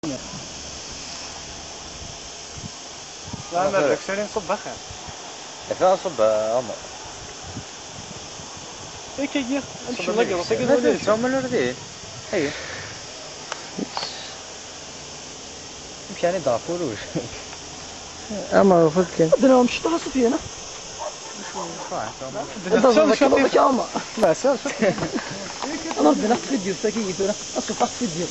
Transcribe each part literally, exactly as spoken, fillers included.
لا، ما دركش، راني نصب اخر. دابا نصب، آه، عمر. اي كي نمشي نصب الله يقرا، كي المية. نولي. لازم تعمل الرديد. اي. يمشي يعني ضعف وروج. اما المفروض كان. عندنا مشطوحة صوفيا هنا. انت زوج كيلو كاما. لا، سير، سير. انا بدي ناخذ فيديو، ساكي يدير. اصبح فيديو.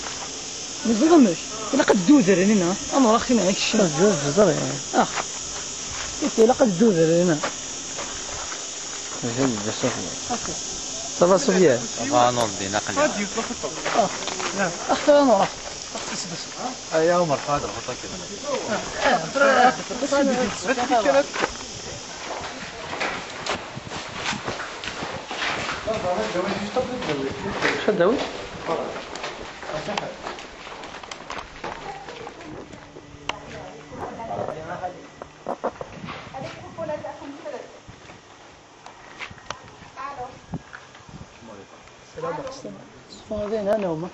مزيد مش. الا قد دودر هنا. انا راه خينا هيك الشيء. جوج جزر يعني. اه. قلت الا قد دودر هنا. جوج جزر. اوكي. صافا سفيان. صافا نور الدين، اقل. اه. لا. اخي انا راه. بس، بس. اي عمر، هذا الخطا كذا. شو الدوري؟ السلام عليكم. هذين انا وما.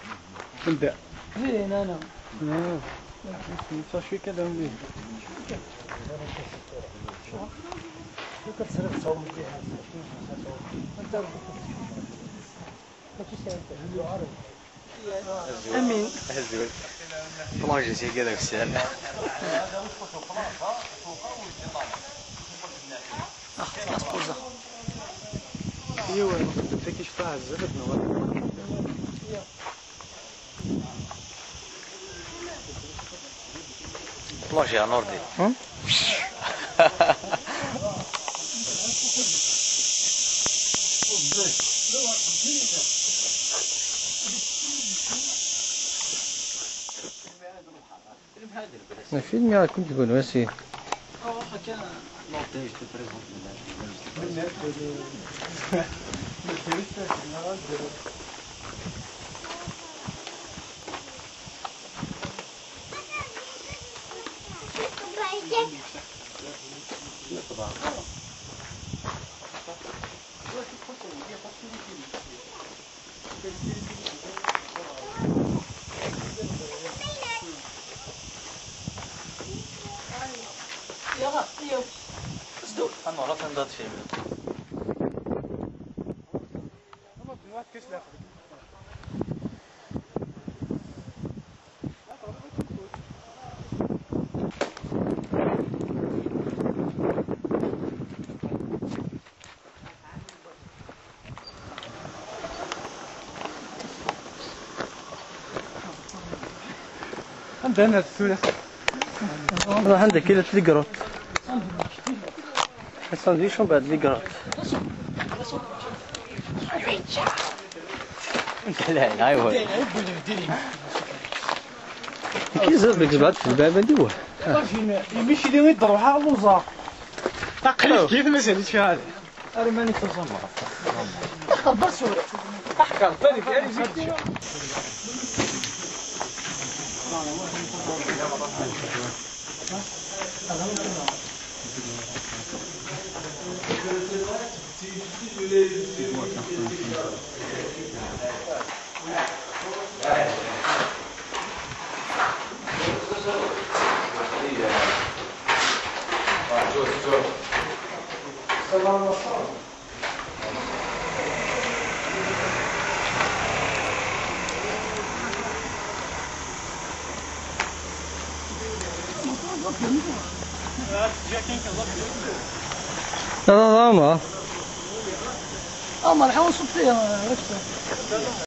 نبدا. زين انا. آه. شو كذا ومين؟ شو كتصير تصور فيها؟ انت امين. هزول. بلونجي سي كذا في السهل. اخ، خلاص بوزا. ايوا، انت كي شفتها الزفت نوال. بلونجي يا نور الدين. هم؟ الفيلم يا كنت تقول واسي. يا غا، يا. سدو. أنا والله تنضاد فيه. عندنا الثلاث. راح عندك كده تلقى روت. الساندويش ومن بعد لي كروت. لا، لا، ايوا. كي زاد بك بعد في الباب، نديوه. يمشي لي يضرب حق الوزار. تقليد كيف ما ساليتش هذا. أنا ماني في الزمرة. أحقر بس ولا. أحقر، بالي في أي زيت. لا، لا، لا، ما. آه، ما راح نصب فيها، عرفت.